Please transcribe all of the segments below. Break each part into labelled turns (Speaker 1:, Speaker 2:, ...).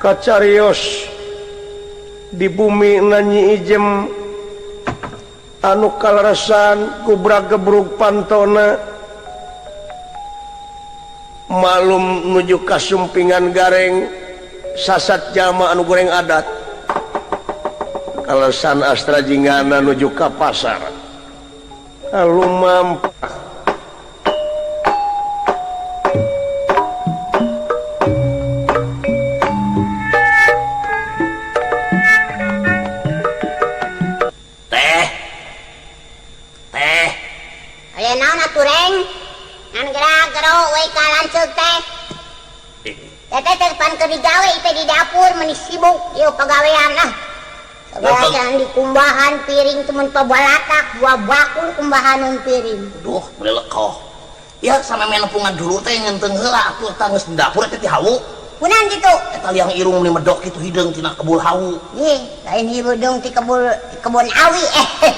Speaker 1: Kacarios di bumi Nyi Ijem anu kaleresan gubrak gebrug pantona malum nuju kasumpingan gareng sasat jama anu goreng adat kaleresan Astra Jinggana nuju ka pasar lumampah.
Speaker 2: Teh. Teh.
Speaker 3: Aya naon atuh Reng? Ngan gerak-gero we ka lanceuk teh. Teh teh pan keur digawe teh di dapur meuni sibuk ieu pagawean ah. Sagala dikumbahan piring teh mun pabalatak dua bakul kumbahaneun piring.
Speaker 2: Duh, meuli lekoh. Ya sampe menepungan dulu teh ngenteung heula atuh tah geus di dapur teh ti hawu.
Speaker 3: Kunaon kitu?
Speaker 2: Eta liang irung meuni medok kitu hideung tina kebul hawu.
Speaker 3: Ih, lain hideung ti kebul kebun awi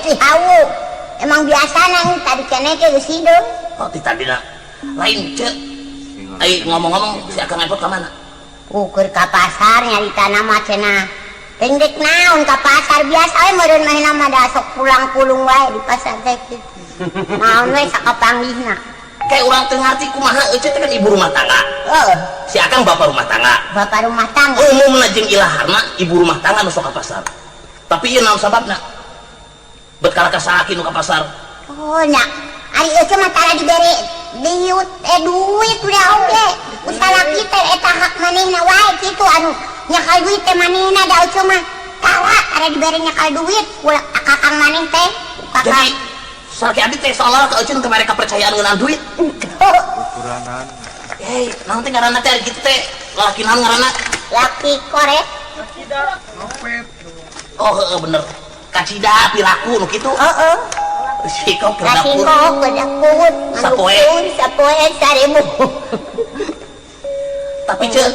Speaker 3: ti hawu. Emang biasana tadi keneh ge geus hideung.
Speaker 2: Oh, ti tadina. Lain ceuk. Ai ngomong-ngomong si Akang Epot ka mana?
Speaker 3: Ukur ka pasar nyarita mah cenah. Teuing dek naon ka pasar biasa we meureun manehna mah da sok pulang-pulung wae di pasar teh kitu. Naon we sakapanggihna.
Speaker 2: Kayak urang teu ngarti kumaha ece teh kan ibu rumah tangga.
Speaker 3: Heeh.
Speaker 2: Si Akang bapak rumah tangga.
Speaker 3: Bapak rumah tangga.
Speaker 2: Umumna jeung ilaharna ibu rumah tangga nu sok ka pasar. Tapi ieu naon sababna? Bet kalah ka salaki nu ka pasar.
Speaker 3: Oh nya, ari ece mah tara dibere diut duit udah oge. Ku salaki teh eta hak manehna wae kitu anu nyakal duit teh manehna da ece mah tara tara dibere nyakal duit ku kakang maneh teh. Kakang.
Speaker 2: Jadi salaki abdi teh seolah-olah ka ece teu mere kepercayaan ngeunaan duit.
Speaker 4: Ukuranan.
Speaker 2: Eh, naon teh ngaranna teh kitu teh? Lalaki naon ngaranna?
Speaker 3: Laki korek.
Speaker 4: Ngopet.
Speaker 2: Oh, heeh bener. Kacida piraku nu kitu.
Speaker 3: Heeh.
Speaker 2: Sikop ke dapur.
Speaker 3: Kasingkok ke dapur.
Speaker 2: Sapoe.
Speaker 3: Sapoe 1000.
Speaker 2: Tapi ceuk,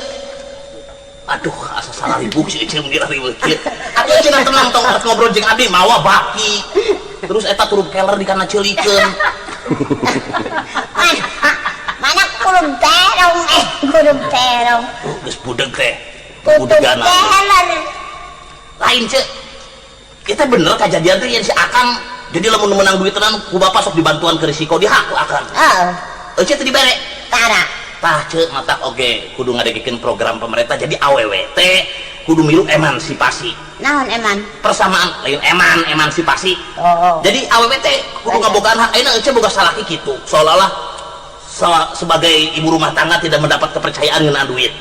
Speaker 2: aduh asa salah ribuk si Ece mun ribut kieu. Atuh Ece tenang tong arek ngobrol jeung abdi mawa baki. Terus eta turub keler di kana ceulikeun.
Speaker 3: Mana kurub terong kurub terong.
Speaker 2: Geus budeg teh.
Speaker 3: Tutup
Speaker 2: Budegan.
Speaker 3: keler.
Speaker 2: Lain ceuk. Kita bener kejadian teh yang si Akang jadi lamun menang duit tenan ku bapak sok dibantuan ke risiko di hak ku Akang.
Speaker 3: Heeh.
Speaker 2: Ece teh dibere.
Speaker 3: Tara.
Speaker 2: Tah ceuk matak oge kudu ngadegikeun program pemerintah jadi awewe teh kudu milu emansipasi.
Speaker 3: Naon eman?
Speaker 2: Persamaan lain eman emansipasi.
Speaker 3: Oh.
Speaker 2: Jadi awewe teh kudu ngabogaan hak ayeuna ece boga salaki kitu. Seolah-olah sebagai ibu rumah tangga tidak mendapat kepercayaan ngeunaan duit.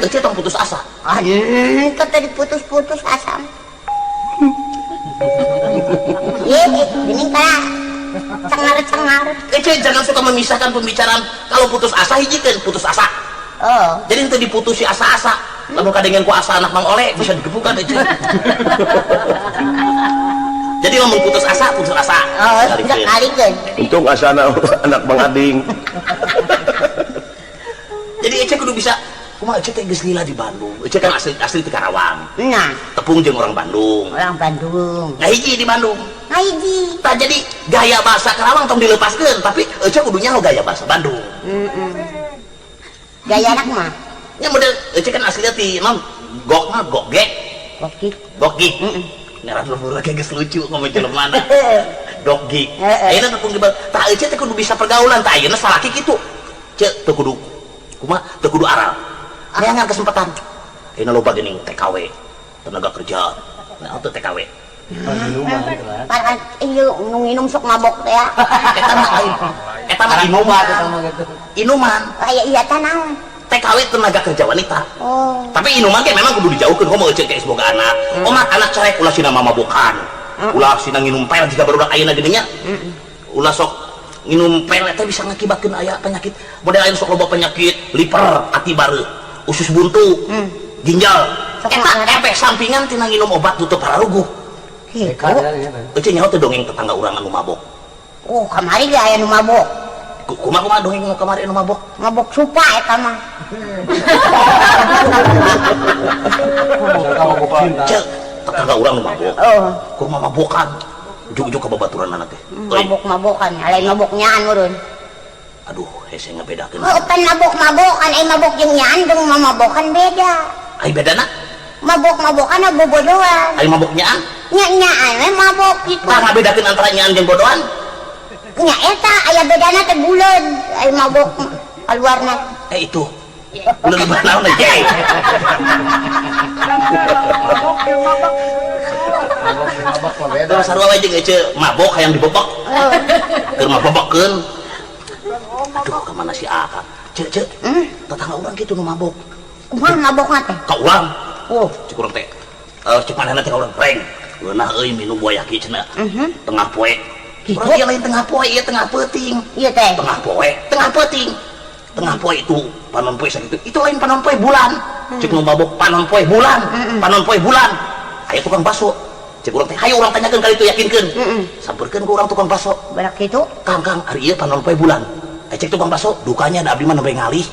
Speaker 2: Ece tong putus asa.
Speaker 3: Aduh, teh tadi putus-putus asa. Ye, gini kalah cengar-cengar.
Speaker 2: Ece jangan suka memisahkan pembicaraan. Kalau putus asa hijikeun putus asa.
Speaker 3: Oh.
Speaker 2: Jadi ente diputusi asa-asa. Lamun kadengen ku asa anak Mang Oleh bisa digebukan ece. Jadi lamun putus asa, putus asa.
Speaker 3: Oh,
Speaker 2: Kalikeun.
Speaker 3: kalikeun.
Speaker 1: Untung asa anak Mang Ading.
Speaker 2: Jadi ece kudu bisa kumaha ece teh geus lila di Bandung. Ece kan asli ti Karawang.
Speaker 3: Nah.
Speaker 2: Tepung jeung orang Bandung.
Speaker 3: Orang Bandung.
Speaker 2: Nah hiji di Bandung.
Speaker 3: Nah hiji.
Speaker 2: Tah jadi gaya bahasa Karawang tong dilepaskeun, tapi ece kudu nyaho gaya bahasa Bandung.
Speaker 3: Gaya anak mah.
Speaker 2: Nya model ece kan aslinya ti non gok mah gok ge.
Speaker 3: Gok gi.
Speaker 2: Gok gi. Ngaran lembur lagi geus lucu ngomong jelema mana. Dok gi. Ayeuna tepung di Bandung. Tah ece teh kudu bisa pergaulan, tah ayeuna salaki kitu. Ceuk teu kudu kumaha teu kudu aral. Neangan kesempatan. Ayeuna loba geuning TKW, tenaga kerja. Nah, itu TKW.
Speaker 3: Para ieu nu nginum sok mabok teh ya.
Speaker 2: Eta mah lain. Eta mah inuman. Inuman.
Speaker 3: Aya iya tah naon?
Speaker 2: TKW tenaga kerja wanita.
Speaker 3: Oh.
Speaker 2: Tapi inuman ge memang kudu dijauhkeun komo euceun ke boga anak. Omat anak carek ulah sina mamabokan. Ulah sina nginum pel jika barudak ayeuna geuning nya. Ulah sok nginum pel eta bisa ngakibatkeun aya penyakit. Model ayeuna sok loba penyakit liver, ati bareuh, usus buntu, ginjal.
Speaker 3: Sok
Speaker 2: Eta
Speaker 3: ngaran.
Speaker 2: efek sampingan tina nginum obat tutup pararuguh.
Speaker 3: Gitu.
Speaker 2: Euceun nyaho teh dongeng tetangga urang anu mabok.
Speaker 3: Oh, kamari ge aya nu mabok.
Speaker 2: Kumaha kumaha dongeng nu kamari anu mabok?
Speaker 3: Mabok supa eta mah.
Speaker 2: Ceuk, tetangga urang nu mabok.
Speaker 3: Oh.
Speaker 2: Kumaha mabokan? Ujug-ujug ka babaturanana teh.
Speaker 3: Mabok-mabokan, lain mabok nyaan meureun.
Speaker 2: Aduh, hese ngabedakeun.
Speaker 3: Oh, pan mabok-mabokan, mabok jeung nyaan jeung mamabokan beda.
Speaker 2: Ai bedana?
Speaker 3: Mabok-mabokan bobodoan.
Speaker 2: Ai mabok nyaan?
Speaker 3: Nya-nyaan we mabok kitu.
Speaker 2: Tah ngabedakeun antara nyaan jeung bodoan?
Speaker 3: Nya eta aya bedana teh buleud, ai mabok kaluarna.
Speaker 2: Itu. Buleud naon teh? Mabok sarua we jeung ece mabok hayang dibobok. Keur mabobokeun. Aduh, ka mana si Akang? Cek, cek. Tetangga urang kitu nu mabok.
Speaker 3: Kumaha mabokna teh?
Speaker 2: Ka urang.
Speaker 3: Oh,
Speaker 2: cek urang teh. Cek manehna teh ka urang, "Reng, geunah euy minum buaya ki cenah." Tengah poe. Urang ieu lain tengah poe, ieu tengah peuting.
Speaker 3: Ieu teh.
Speaker 2: Tengah poe, tengah peuting. Tengah poe itu panon poe sakitu. Itu lain panon poe bulan. Cek nu mabok panon poe bulan. Panon poe bulan. Aya tukang bakso. Cek urang teh, hayu urang tanyakeun ka ditu yakinkeun. Sampeurkeun ku urang tukang bakso.
Speaker 3: Barak kitu?
Speaker 2: Kang, Kang, ari ieu panon poe bulan. Cek tukang bakso, dukanya da abdi mah nembe ngalih.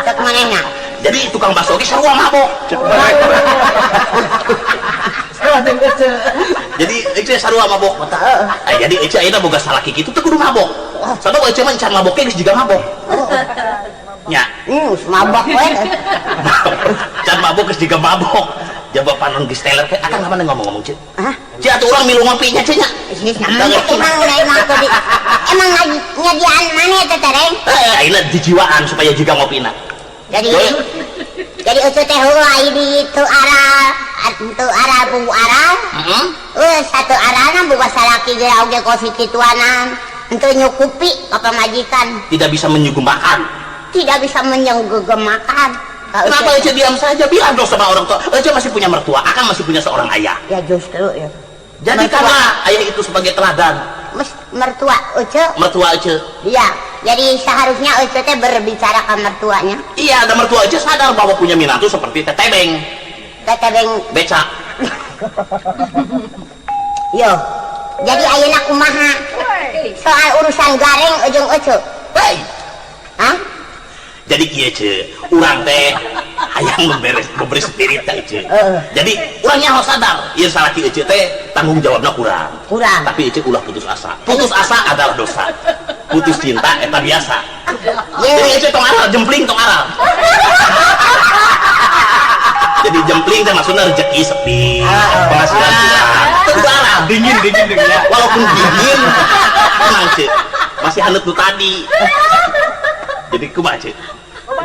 Speaker 3: Cek manehna.
Speaker 2: Jadi tukang bakso ge sarua mabok. Jadi ece sarua mabok mata. Jadi ece ayeuna boga salaki kitu teu kudu mabok. Sabab ece mah can mabok ge geus jiga mabok. Nya.
Speaker 3: Mabok we.
Speaker 2: Can mabok geus jiga mabok. Jaba panon geus teler teh akang mana ngomong-ngomong ceu.
Speaker 3: Hah?
Speaker 2: Ceu atuh urang milu ngopi nya ceu nya.
Speaker 3: Emang nyadiaan mana teh Reng?
Speaker 2: Ayeuna dijiwaan supaya jiga ngopina.
Speaker 3: Jadi ece teh heula di teu aral, teu aral bubu aral. Heeh. Satu aralna boga salaki ge oge kos kituanan. Henteu nyukupi ka pamajikan.
Speaker 2: Tidak bisa menyuguhkan.
Speaker 3: Tidak bisa menyuguhkan.
Speaker 2: Kenapa Ece diam saja? Bilang dong sama orang tua. Ece masih punya mertua, Akang masih punya seorang ayah.
Speaker 3: Ya justru ya.
Speaker 2: Jadi
Speaker 3: mertua.
Speaker 2: Karena ayah itu sebagai teladan.
Speaker 3: Mertua Ece.
Speaker 2: Mertua Ece.
Speaker 3: Iya. Jadi seharusnya Ece teh berbicara ke mertuanya.
Speaker 2: Iya, ada mertua Ece sadar bahwa punya minantu seperti tetebeng.
Speaker 3: Tetebeng.
Speaker 2: Becak.
Speaker 3: Yo. Jadi ayeuna kumaha? Soal urusan gareng ujung Ece.
Speaker 2: Hei.
Speaker 3: Hah?
Speaker 2: Jadi kieu ce, urang teh hayang memberi spirit teh ce. Jadi urangnya harus sadar, ieu salaki ece teh tanggung jawabna kurang.
Speaker 3: Kurang.
Speaker 2: Tapi ece ulah putus asa. Putus asa adalah dosa. Putus cinta eta biasa. Jadi ece tong aral, jempling tong aral. Jadi jempling teh maksudna rezeki sepi, penghasilan kurang. Teu aral,
Speaker 4: dingin dingin ya.
Speaker 2: Walaupun dingin, tenang ce, masih haneut nu tadi. Jadi kumaha ce?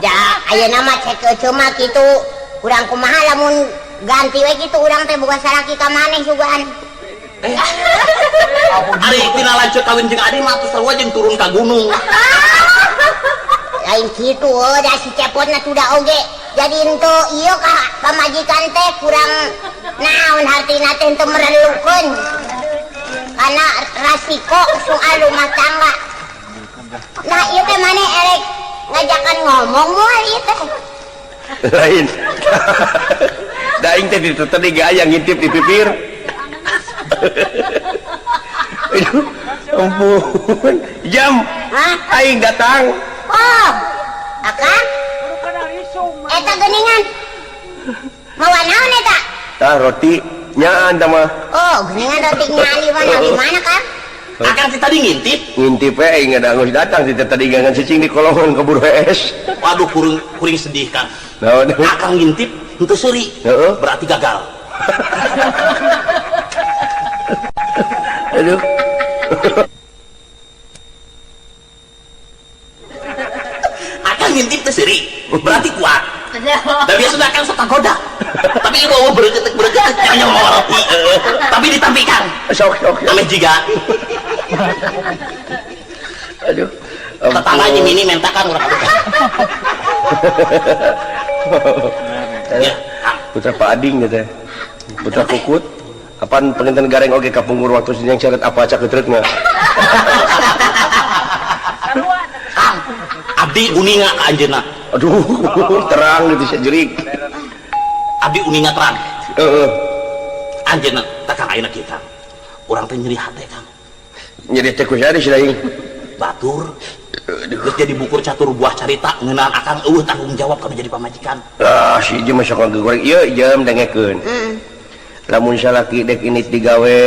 Speaker 3: Ja, ayeuna mah cek ece mah kitu urang kumaha lamun ganti we kitu urang teh boga salaki ka maneh sugan.
Speaker 2: Ari tina lanceuk kawin jeung adi mah atuh sarua jeung turun ka gunung.
Speaker 3: Lain kitu euy da si cepotna tuda oge. Jadi henteu ieu ka pamajikan teh kurang naon hartina teh henteu merelukeun. Karena rasiko soal rumah tangga. Nah, ieu teh maneh erek ngajakan ngomong moal ieu teh.
Speaker 1: Lain. Da aing teh ditu tadi ge aya ngintip di pipir. Aduh, ampun. Jam.
Speaker 3: Hah?
Speaker 1: Aing datang.
Speaker 3: Oh. Akang? Eta geuningan. Mawa naon eta?
Speaker 1: Tah roti nyaan tah mah.
Speaker 3: Oh, geuningan roti nyaan di mana? Di mana, Kang?
Speaker 2: Akang teh tadi ngintip.
Speaker 1: Ngintip we aing ada geus datang teh tadi gangan cicing di kolongan keburu es.
Speaker 2: Waduh, kuring sedih, Kang.
Speaker 1: Naon?
Speaker 2: Akang ngintip henteu seuri.
Speaker 1: Heeh.
Speaker 2: Berarti gagal.
Speaker 1: Aduh.
Speaker 2: Akang ngintip teh seuri, berarti kuat. Dan biasanya akang sok kagoda. Tapi ieu bawa bereukeut-bereukeut nya mawa roti. Tapi ditampikan.
Speaker 1: Sok sok.
Speaker 2: Ameh jiga.
Speaker 1: Aduh.
Speaker 2: Tetangganya mini mentakan urang atuh. Ya,
Speaker 1: Putra Pak Ading gitu. Putra Kukut. Apaan penginten gareng oge kapungkur waktu yang syarat apa acak ketret nggak?
Speaker 2: Kang, abdi uninga ka anjeunna.
Speaker 1: Aduh, terang gitu sejerik.
Speaker 2: Abdi uninga terang.
Speaker 1: Heeh.
Speaker 2: Anjeunna tah Kang ayeuna kita. Urang teh nyeri hate Kang.
Speaker 1: Nyeri teh ku saha si lain?
Speaker 2: Batur. Geus jadi bukur catur buah carita ngeunaan akang eueuh tanggung jawab kana jadi pamajikan.
Speaker 1: Ah, si ieu mah sok ngagoreng ieu jam dengekeun. Lamun salaki dek ini digawe,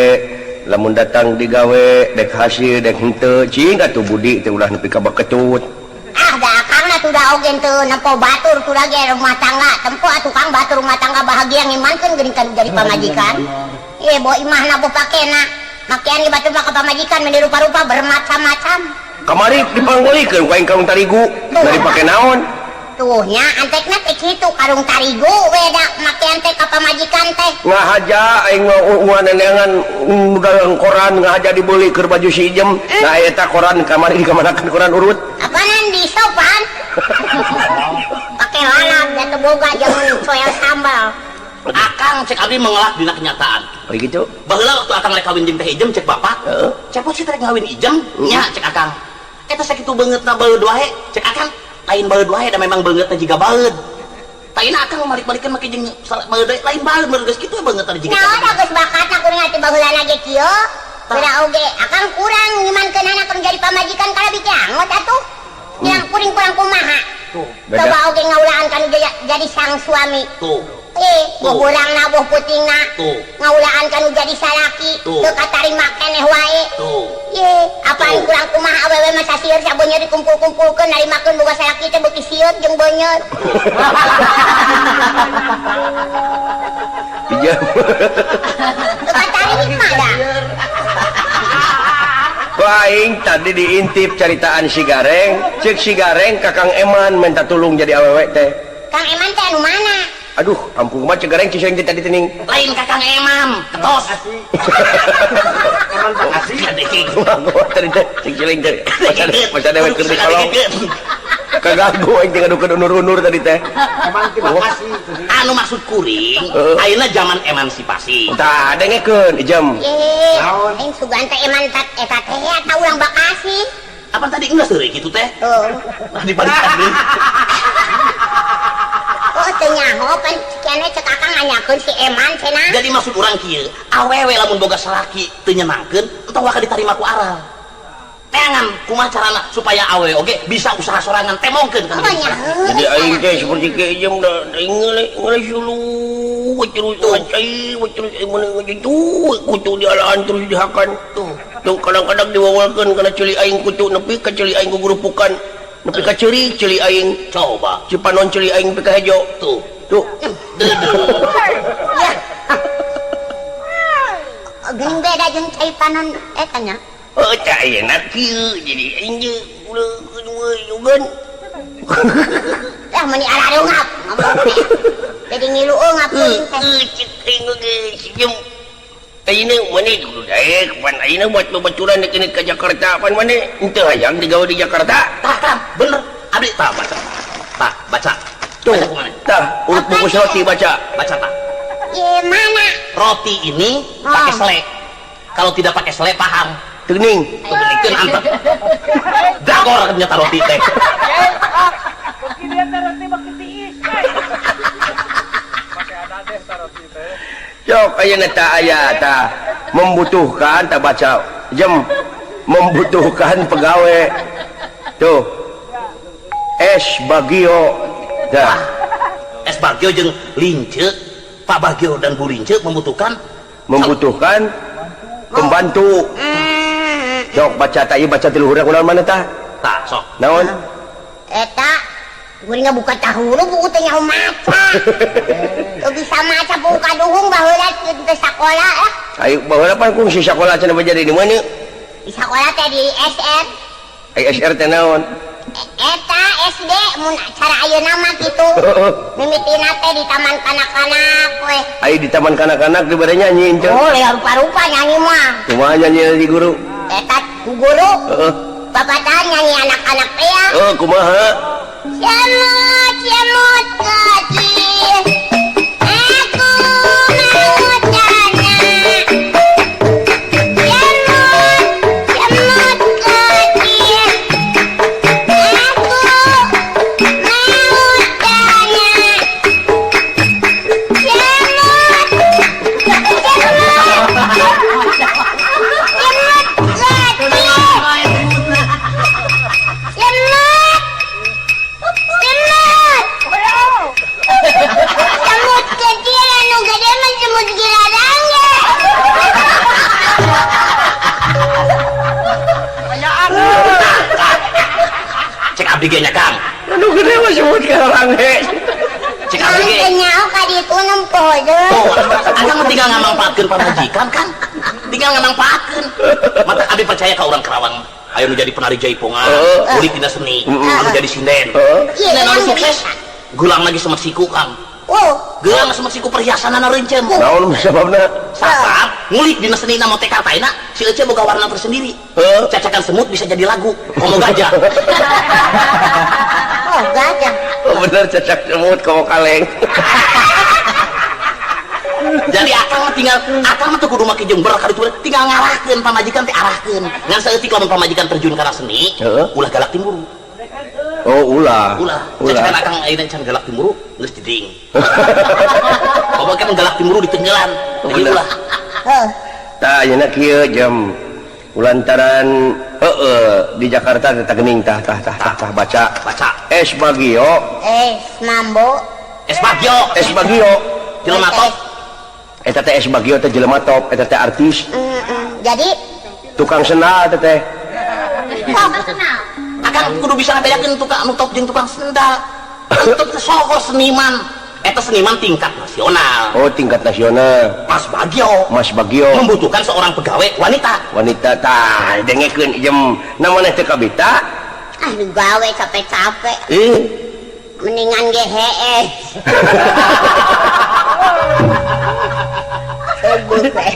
Speaker 1: lamun datang digawe, dek hasil dek henteu, cing atuh budi teh ulah nepi ka baketut.
Speaker 3: Ah, da akangna atuh da oge teu nempo batur tuh ge rumah tangga. Tempo atuh Kang batur rumah tangga bahagia ngimankeun geuning kan jadi pamajikan. Ye bo imahna bo pakena. Makian ge batur mah ka pamajikan meni rupa-rupa bermacam-macam.
Speaker 1: Kamari dipanggolikeun ku aing karung tarigu. Dari pake naon?
Speaker 3: Tuh nya antekna teh kitu karung tarigu we da makian teh ka pamajikan teh.
Speaker 1: Ngahaja aing mah neneangan dagang koran ngahaja dibeli keur baju si Ijem. Nah eta koran kamari dikamanakeun koran urut.
Speaker 3: Apanan di sopan? Pake lalap da teu boga jeung soel sambal.
Speaker 2: Akang cek abdi mengelak dina kenyataan.
Speaker 1: Oh gitu.
Speaker 2: Baheula waktu akang rek kawin jeung Teh Ijem cek bapak.
Speaker 1: Heeh.
Speaker 2: Cepot sih rek ngawin Ijem nya cek akang. Eta sakitu beungeutna baeud wae cek akang. Lain baeud wae da memang beungeutna jiga baeud. Taina akang malik-malikeun make jeung baeud lain baeud mun geus kitu beungeutna jiga.
Speaker 3: Naon da geus bakatna kuring atuh baheulana ge kieu. Beda oge akang kurang ngimankeun anak keur jadi pamajikan kalabi teh angot atuh. Yang kuring kurang kumaha.
Speaker 2: Tuh.
Speaker 3: Coba oge ngaulaan kanu jadi sang suami.
Speaker 2: Tuh.
Speaker 3: Bohorangna boh putingna.
Speaker 2: Tuh.
Speaker 3: Ngaulaan kanu jadi salaki.
Speaker 2: Tuh.
Speaker 3: Teu katarima keneh wae.
Speaker 2: Tuh.
Speaker 3: Ye, apaan kurang kumaha awewe mah sasieun sabeunyeut dikumpul-kumpulkeun narimakeun boga salaki teh beuki sieun jeung beunyeut.
Speaker 1: Iya.
Speaker 3: Teu katarima da.
Speaker 1: Aing tadi diintip caritaan si Gareng, cek si Gareng ka Kang Eman minta tulung jadi awewe teh.
Speaker 3: Kang Eman teh anu mana?
Speaker 1: Aduh, ampun mah cek Gareng ciseng teh tadi teuning.
Speaker 2: Lain ka Kang Eman, ketos.
Speaker 4: Eman Bekasi.
Speaker 1: Tadi teh cek ciling teh. Masa dewek keur di kolong. Kaganggu aing teh ngadukeun unur-unur tadi teh.
Speaker 4: Eman ti Bekasi.
Speaker 2: Anu maksud kuring, ayeuna zaman emansipasi.
Speaker 1: Tah, dengekeun Ijem.
Speaker 3: Ye, aing sugan teh eman eta teh eta urang Bekasi.
Speaker 2: Apa tadi geus deui kitu teh?
Speaker 3: Tuh.
Speaker 2: Nah dibalikan deui.
Speaker 3: Oh, teu nyaho pan kieu cek akang nanyakeun si Eman cenah.
Speaker 2: Jadi maksud urang kieu, awewe lamun boga salaki teu nyenangkeun, entong waka ditarima ku aral. Teangan kumaha carana supaya awewe oge bisa usaha sorangan temongkeun ka
Speaker 3: Oh, nyaho.
Speaker 1: Jadi aing teh seperti kieu Ijem da ngeuleuh sulu terus cai terus mun tuh kutu dialaan terus dihakan.
Speaker 2: Tuh.
Speaker 1: Tuh kadang-kadang diwawalkeun kana ceuli aing kutu nepi ka ceuli aing gugurupukan. Nepi ka ceurik ceuli aing.
Speaker 2: Coba.
Speaker 1: Cipanon ceuli aing nepi ka hejo.
Speaker 2: Tuh.
Speaker 1: Tuh.
Speaker 3: Ya. Geuning beda jeung cai panon eta nya.
Speaker 1: Oh, cai enak kieu jadi aing ge uleun.
Speaker 3: Lah meuni ararungap ngomong teh. Jadi ngilu eungap kuring teh.
Speaker 1: Cek aing ge senyum. Ayeuna maneh kudu daek pan ayeuna buat babaturan deuk ka Jakarta pan maneh henteu hayang digawe di Jakarta.
Speaker 2: Tah, tah, bener. Abdi tah baca. Tah, baca.
Speaker 1: Tuh.
Speaker 2: Baca kumaha?
Speaker 1: Tah, urut bungkus roti baca.
Speaker 2: Baca tah.
Speaker 3: Ye mana?
Speaker 2: Roti ini pakai sele. Kalau tidak pakai sele paham.
Speaker 1: Teuning.
Speaker 2: Teuning antep. Dagor ternyata roti teh.
Speaker 4: Beki dia teh roti beki tiis. Pakai ada deh roti teh.
Speaker 1: Yok ayeuna tah aya tah membutuhkan tah baca jem membutuhkan pegawai. Tuh. Es Bagio. Dah.
Speaker 2: Es Bagio jeung Lince, Pak Bagio dan Bu Lince membutuhkan
Speaker 1: pembantu. Sok baca tah ieu baca ti luhur kunaon mana tah?
Speaker 2: Tah sok.
Speaker 1: Naon?
Speaker 3: Eta kuring buka tahuru buku teh nyaho maca. Teu bisa maca buku kaduhung baheula teu sakola lah.
Speaker 1: Ayo baheula pan kungsi sakola cenah jadi di mana?
Speaker 3: Di sakola teh di SR.
Speaker 1: Ai SR teh naon?
Speaker 3: Eta SD mun cara ayeuna mah kitu. Mimitina teh di taman kanak-kanak we.
Speaker 1: Ai di taman kanak-kanak dibere nyanyi ente.
Speaker 3: Oh, leuh rupa-rupa nyanyi mah.
Speaker 1: Kumaha nyanyi di guru?
Speaker 3: Eta ku guru.
Speaker 1: Heeh.
Speaker 3: Papatahan nyanyi anak-anak teh ya.
Speaker 1: Oh, kumaha?
Speaker 3: Cemut, cemut kecil, aku mau tanya. Cemut, cemut kecil, aku mau tanya. Cemut, cemut, cemut kecil, cemut. Semut. Semut kecil anu gede mah semut gilarangga.
Speaker 2: Cek abdi ge nya Kang.
Speaker 1: Anu Nu gede mah semut karanghe.
Speaker 2: Cek abdi ge.
Speaker 3: Nyaho ka ditu nempo deui.
Speaker 2: Oh, akang tinggal ngamangpaatkeun pamajikan kan. Tinggal ngamangpaatkeun. Mata abdi percaya ka urang Karawang. Ayo nu jadi penari jaipongan, kulit dina seni, anu jadi sinden.
Speaker 3: Iya,
Speaker 2: anu sukses. Gulang lagi semet siku, Kang.
Speaker 3: Oh,
Speaker 2: gelang semet siku perhiasanana reuncem.
Speaker 1: Naon sababna?
Speaker 2: Sabab ngulik dina seni na mote kartaina si Ece boga warna tersendiri. Cacakan semut bisa jadi lagu, komo gajah.
Speaker 3: Oh, gajah.
Speaker 1: Oh, bener cacak semut komo kaleng.
Speaker 2: Jadi akang mah tinggal akang mah teu kudu make jember ka ditu, tinggal ngarahkeun pamajikan teh arahkeun. Ngan saeutik lamun pamajikan terjun kana seni, ulah galak timburu.
Speaker 1: Oh, ulah.
Speaker 2: Ulah. Cacakan akang ayeuna can galak timburu, geus diding. Komo kan galak timburu ditenggelan. Jadi ulah.
Speaker 3: Heeh.
Speaker 1: Tah ayeuna kieu jam ulantaran heeh di Jakarta teh geuning tah tah tah tah baca.
Speaker 2: Baca.
Speaker 1: Es Bagio.
Speaker 3: Es Mambo.
Speaker 2: Es Bagio.
Speaker 1: Es Bagio.
Speaker 2: Jelema top.
Speaker 1: Eta teh Es Bagio teh jelema top, eta teh artis.
Speaker 3: Jadi
Speaker 1: tukang sendal teh teh.
Speaker 3: Tukang sendal.
Speaker 2: Akang kudu bisa ngabedakeun tukang anu top jeung tukang sendal. Anu top teh sohor seniman. Eta seniman tingkat nasional.
Speaker 1: Oh, tingkat nasional.
Speaker 2: Mas Bagio.
Speaker 1: Mas Bagio
Speaker 2: membutuhkan seorang pegawai wanita.
Speaker 1: Wanita tah dengekeun jem namanya teh kabita.
Speaker 3: Ah, gawe capek-capek. Mendingan ge heeh.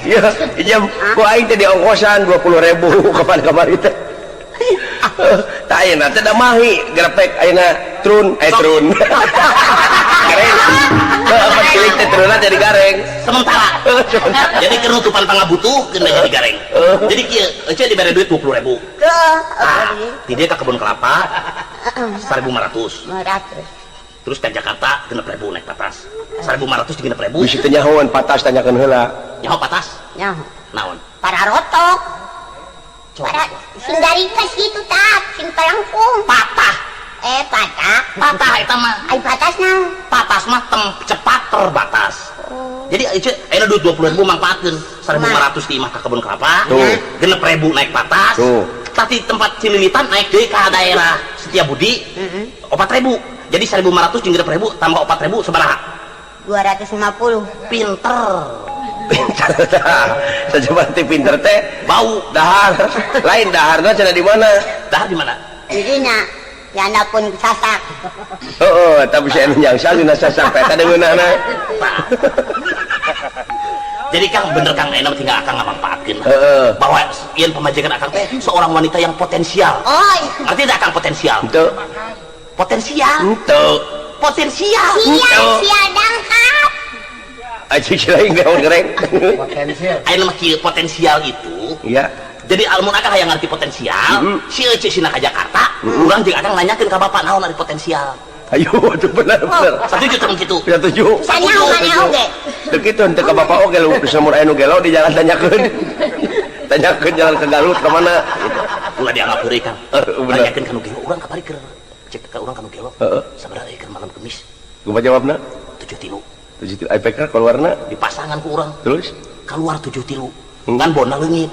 Speaker 1: Iya, jam ku aing teh diongkosan 20.000 kapan-kapan teh. Tah ayeuna teh da mahi grepek ayeuna trun trun. Gareng. Apa cilik teh trunna jadi gareng.
Speaker 2: Sementara. Jadi kenutupan pangabutuh keun jadi gareng. Jadi kieu, ece dibere duit 20.000.
Speaker 3: Heeh.
Speaker 2: Ti dieu ka kebun kelapa 1.500.
Speaker 3: 500.
Speaker 2: Terus ke Jakarta 6.000 naik patas. 1.500 di 6.000.
Speaker 1: Bisi teh nyahoan patas tanyakeun heula.
Speaker 2: Nyaho patas?
Speaker 3: Nyaho.
Speaker 2: Naon?
Speaker 3: Para rotok. Para sing garikes gitu tah, sing palangkung.
Speaker 2: Patah.
Speaker 3: Patah.
Speaker 2: Patah eta mah.
Speaker 3: Ai patas naon?
Speaker 2: Patas mah cepat terbatas.
Speaker 3: Oh.
Speaker 2: Jadi ece ayeuna duit 20.000 mangpaatkeun. 1.500 di imah ka kebun kelapa.
Speaker 1: Tuh.
Speaker 2: 6.000 naik patas.
Speaker 1: Tuh.
Speaker 2: Tapi tempat Cililitan naik deui ka daerah Setiabudi. 4.000. Jadi 1.500 jeung 6.000 tambah 4.000 sabaraha?
Speaker 3: 250.
Speaker 2: Pinter.
Speaker 1: Pinter tah. Sajaban teh pinter teh
Speaker 2: bau
Speaker 1: dahar. Lain daharna cenah di mana?
Speaker 2: Dahar di mana?
Speaker 3: Di dina. Janda pun sasak.
Speaker 1: Heeh, tapi si anu nyangsang dina sasak teh eta deungeunana.
Speaker 2: Jadi Kang bener Kang ayeuna tinggal akang ngamanfaatkeun.
Speaker 1: Heeh.
Speaker 2: Bahwa ieu pamajikan akang teh seorang wanita yang potensial.
Speaker 3: Oh.
Speaker 2: Artinya akang potensial.
Speaker 1: Henteu.
Speaker 2: Potensial.
Speaker 1: Henteu.
Speaker 2: Potensial.
Speaker 3: Sial, sial dangkap.
Speaker 1: Aji lain gaun gereng.
Speaker 4: Potensial.
Speaker 2: Ayeuna mah kieu potensial itu.
Speaker 1: Iya.
Speaker 2: Jadi almun akang hayang ngarti potensial, si Ece sina ka Jakarta, urang jeung akang nanyakeun ka bapak naon ari potensial.
Speaker 1: Ayo, itu benar benar.
Speaker 2: Satuju temen kitu.
Speaker 1: Satuju.
Speaker 3: Tanya mana oge?
Speaker 1: Teu kitu henteu ka bapak oge lu bisa mun aya nu gelo di jalan tanyakeun. Tanyakeun jalan ke Garut ka mana?
Speaker 2: Ulah dianggap heureuy Kang.
Speaker 1: Bener.
Speaker 2: Tanyakeun ka nu gelo urang kamari keur cek ka urang ka nu gelo.
Speaker 1: Heeh.
Speaker 2: Sabaraha euy keur malam Kemis?
Speaker 1: Kumaha jawabna?
Speaker 2: 7 tilu.
Speaker 1: 7 tilu. Ai PK keluarna?
Speaker 2: Di pasangan ku urang.
Speaker 1: Terus?
Speaker 2: Keluar 7 tilu. Ngan bona leungit.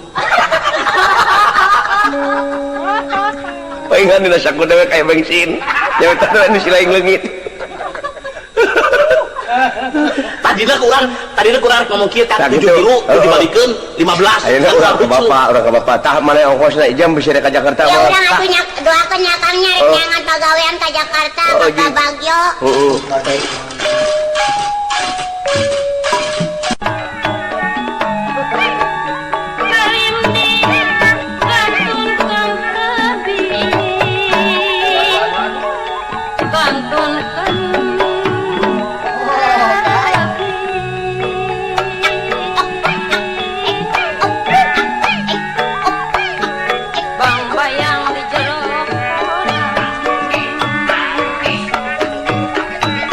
Speaker 1: Paingan dina saku dewek aya bensin. Nyaeta teh anu si lain leungit.
Speaker 2: Tadina kurang ngomong kieu kan 7 tilu dibalikeun 15.
Speaker 1: Ayeuna urang ka bapak, urang ka bapak. Tah mana ongkosna jam bisa ka Jakarta
Speaker 3: mah. Ya urang atuh nya doakeun nya Kang nya rek nyangan pagawean ka Jakarta, ka Bagio.
Speaker 1: Heeh.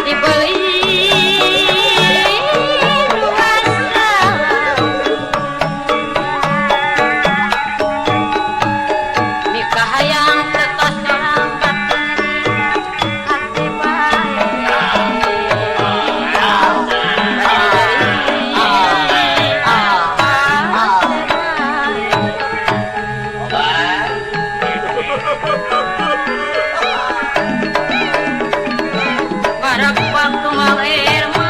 Speaker 5: Dibeli
Speaker 4: Waktu Mang Hermawan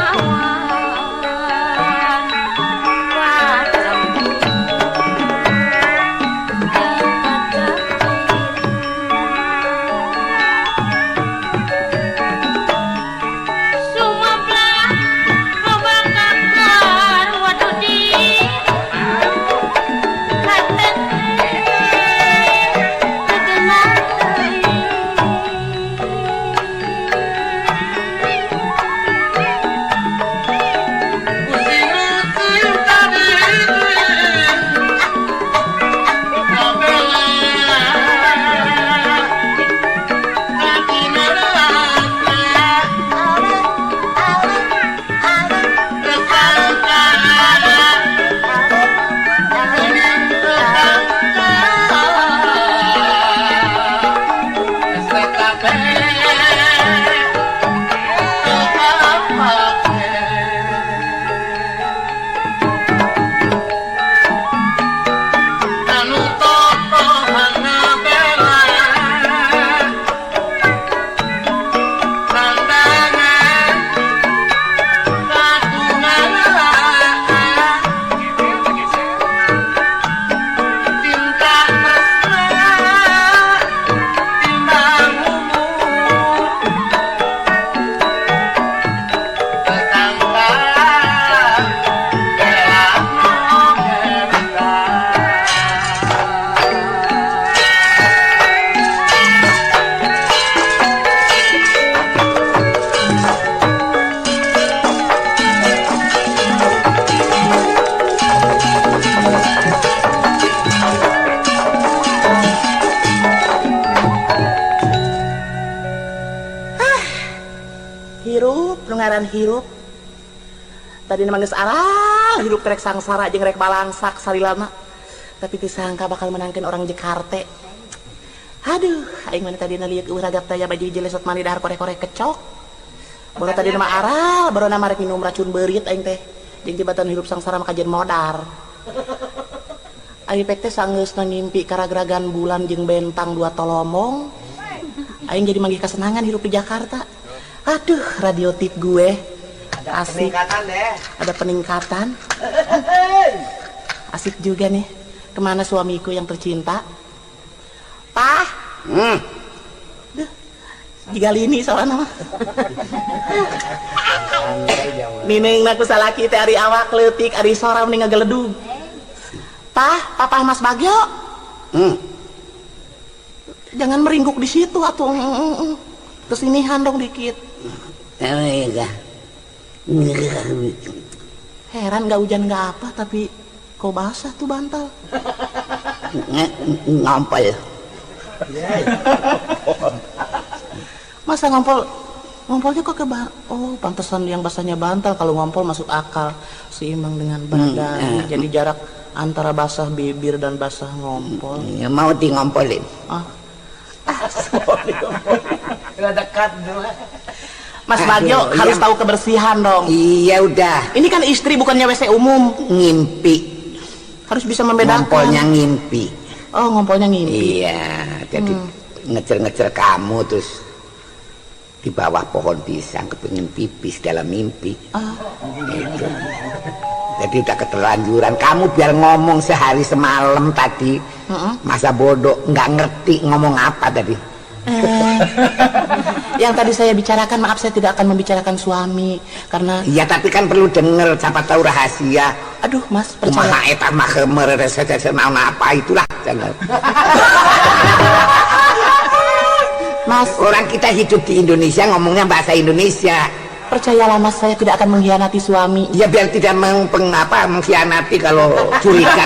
Speaker 2: Hirup tadi memang geus aral hirup rek sangsara jeung rek balangsak salilama tapi disangka bakal menangkan orang Jakarta. Aduh aing mana tadi lieur eueuh ragap taya baju jelesot mani dahar korek-korek kecok baru tadi nama aral baru nama rek minum racun beurit aing teh jeung tibatan hirup sangsara maka jeung modar. Aing pek teh sanggeusna ngimpi karagragan bulan jeung bentang dua tolomong aing jadi manggih kasenangan hirup di Jakarta. Aduh, radio tip gue ada asik.
Speaker 1: Peningkatan deh.
Speaker 2: Ada peningkatan. Asik juga nih. Kemana suamiku yang tercinta? Pah. Duh, digalini soalnya mah. Nining aku salaki teh ari awak leutik ari sora mending ngageledug. Pah, Papa Mas Bagyo. Jangan meringkuk di situ atuh. Kesinihan dong dikit. Heran nggak hujan nggak apa tapi kok basah tuh bantal.
Speaker 5: Ngompol.
Speaker 2: Masa ngompol? Ngompolnya kok ke oh pantesan yang basahnya bantal kalau ngompol masuk akal seimbang dengan badan. Jadi jarak antara basah bibir dan basah ngompol.
Speaker 5: Ya, mau di ngompolin.
Speaker 2: Ah.
Speaker 1: Udah dekat dulu.
Speaker 2: Mas Bagyo harus tahu kebersihan dong.
Speaker 5: Iya udah.
Speaker 2: Ini kan istri bukannya WC umum.
Speaker 5: Ngimpi.
Speaker 2: Harus bisa membedakan.
Speaker 5: Ngompolnya ngimpi.
Speaker 2: Oh, ngompolnya ngimpi.
Speaker 5: Iya, jadi ngecer-ngecer kamu terus di bawah pohon pisang kepingin pipis dalam mimpi. Gitu. Jadi udah keterlanjuran. Kamu biar ngomong sehari semalam tadi, masa bodoh nggak ngerti ngomong apa tadi.
Speaker 2: Yang tadi saya bicarakan, maaf saya tidak akan membicarakan suami karena.
Speaker 5: Iya tapi kan perlu denger, siapa tahu rahasia.
Speaker 2: Aduh mas, percaya.
Speaker 5: Kumaha eta mah apa itulah.
Speaker 2: Mas,
Speaker 5: orang kita hidup di Indonesia ngomongnya bahasa Indonesia.
Speaker 2: Percayalah mas, saya tidak akan mengkhianati suami.
Speaker 5: Ya biar tidak mengkhianati kalau curiga.